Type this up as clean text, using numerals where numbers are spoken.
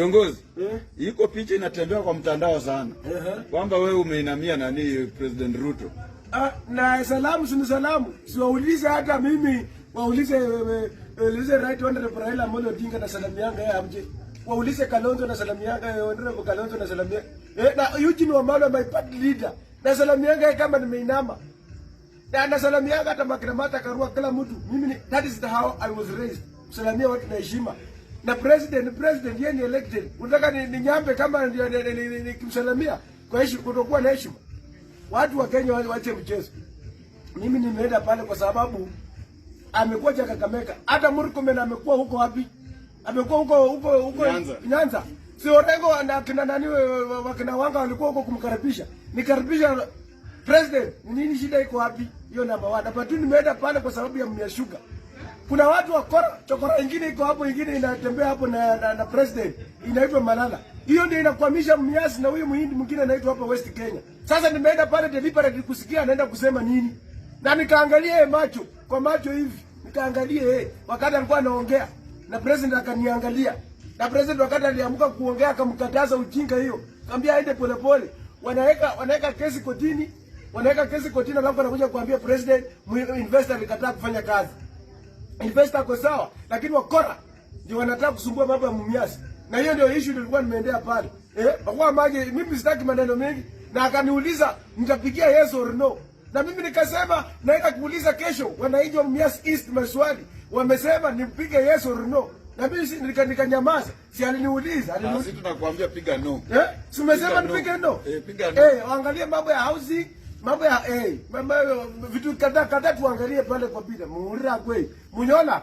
Kiongozi, Eh? iko picha inatembea kwa mtandao sana kwamba wewe umeinamia nani, President Ruto. Ah, na salamu si ni salamu, siwaulize hata mimi, waulize waulize Right Honorable Raila Amolo Odinga na salamu yanga yeye amje. Waulize Kalonzo na salamu yanga, Honorable Kalonzo na salamu yanga. Na Eugene Wamalwa, my party leader, na salamu yanga yeye kama nimeinama. Na salamu yanga hata makina Martha Karua, kila mtu. Mimi ni, that is the how I was raised. Kusalamia watu na heshima. Na president yeye ni elected. Unataka ni nyambe kama ndio nikimsalamia kwa heshima, kutokuwa na heshima? Watu wa Kenya waache mchezo. Mimi nimeenda pale kwa sababu amekuwa cha Kakamega. Hata Murkomen amekuwa huko wapi? Amekuwa huko huko huko Nyanza. Nyanza. Si Orengo na kina nani, wakina Wanga walikuwa huko kumkaribisha. Nikaribisha president. Ni nini shida iko wapi? Hiyo namba 1. Namba 2, nimeenda pale kwa sababu ya Mumia Sugar. Kuna watu wakora, chokora ingine iko hapo, ingine inatembea hapo na president inaitwa Malala. Hiyo ndio inakwamisha Mumias na huyu muhindi mwingine anaitwa hapa West Kenya. Sasa nimeenda pale deliberately kusikia anaenda kusema nini. Na nikaangalia yeye macho kwa macho hivi. Nikaangalia yeye wakati alikuwa anaongea na president akaniangalia. Na president wakati aliamka kuongea akamkataza ujinga hiyo. Kaambia aende polepole. Wanaweka kesi kotini, wanaweka kesi kotini, alafu anakuja kuambia president investor alikataa kufanya kazi. Investor ako sawa, lakini wakora ndio wanataka kusumbua mambo ya Mumias. Na hiyo ndio issue nilikuwa nimeendea pale. Kwa maji mimi sitaki maneno mengi, na akaniuliza nitapigia yes or no. Na mimi nikasema naenda kuuliza kesho wananchi wa Mumias East maswali. Wamesema nimpige yes or no. Na mimi nikanyamaza. Si aliniuliza, Na aliniuliza. sisi tunakuambia piga no. Eh? Si umesema Piga no. nipige no? Eh, piga no. Waangalie mambo ya housing, mambo ya mambo ya vitu kadhaa kadhaa tuangalie pale kwa bila. Muurira kweli. Munyola.